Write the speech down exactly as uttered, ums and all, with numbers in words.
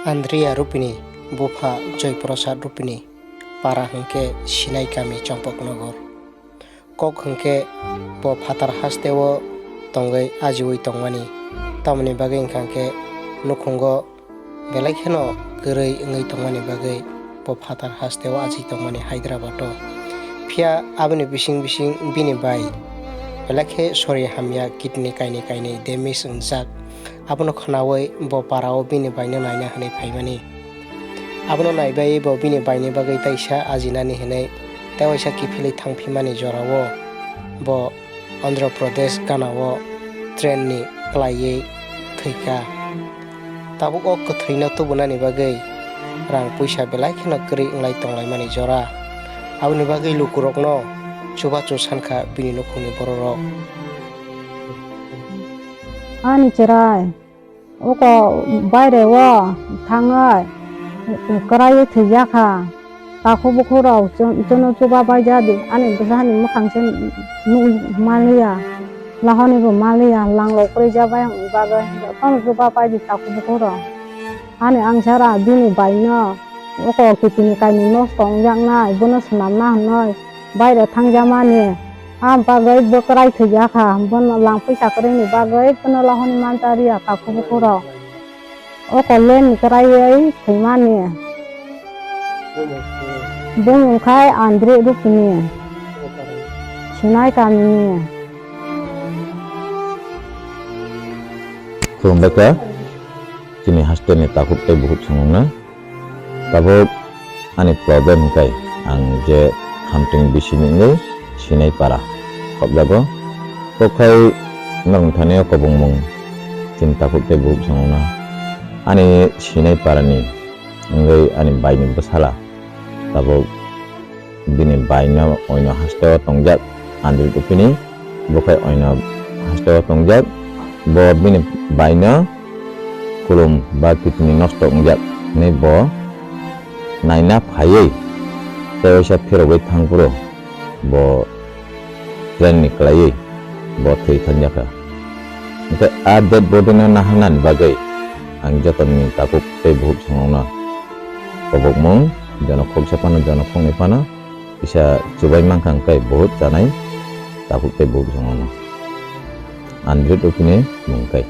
Andrea Rupini bupha Joy Prasad Rupini para hwnkhe Sinai kami Chompoknagar. Kok hwnkhe bo phatar hasteo tongwi ajiui tongmani, tamoni bagwi wngkha khe nukhungo belai kheno kwrwi wngwi tongmani bagwi bo phatar hasteo aji tongmani Hyderabad-o. Phiya aboni bising bising bini bai belai khe sori hamya, kidney kainwi kainwi damage wngjak. Abono khwnaui bo para-o bini baino naina hwnwi phaimani. Abono naibai bo bini baini bagwi taisa ajinani hwnwi tei waisa kiphilwi thangphimani jorao bo Andhra Pradesh ganao train ni kwlaiwi thwikha. Tabuk o kwthwino tubunani bagwi rang puisa belai kheno kwrwi wnglai tonglaimani jora. Aboni bagwi lukurokno chubachu sankha bini nukhungni bororok. Ani chwrai, oko baire o thangwi kwraiwi thwijakha. Takhuk bukhuk rok chun-, chunu chuba baijadi, ani bwsani mwkhang se nugwi manliya, lahoni bo manliya, langlo kwrwi ja bai wngwi bagwi, jotono chuba baidi takhuk bukhuk rok. Ani angsara bini baino oko kitini kainwi nosto wngjaknai, bono swnamna hwnwi baire thangjakmani. A bagwi bwkrai thwijakha, bono lang puisa kwrwini bagwi bono lahoni manjariya takhuk bukhuk rok. O kollen kwraiwi thwimani. Bumung khai Andri Rupini. Sinai kamini. Khulumbai kha, chini hostel ni takhuk tei bukhuk songwngno. Tabuk ani problem hwnkhe ang je Khamting bisini wngwi Sinai para khobjago. Kokkhai norok thani o kobongmung chini takhuk tei bukhuk songwngno. Ani Sinai parani wngwi ani baini bwsala tabuk bini baino oino hasteo tongjak Andri Rupini, bo khai oino hasteo tongjak. Bo bini baino kulum ba kidney nosto wngjak hinwi bo naina phaiwi tei waisa phirogwi thangphuru bo train ni kwlaiwi bo thwi thanjakha. Hwnkhe a dead body no naharnani bagwi ang jotoni takhuk tei bukhuk songwngno kobokmung, jono khoksa phano, jono khoknwi phano kisa chubai mankha, hwnkhe bukhuk chanai takhuk tei bukhuk songwngno. Andri Rupini mung khe.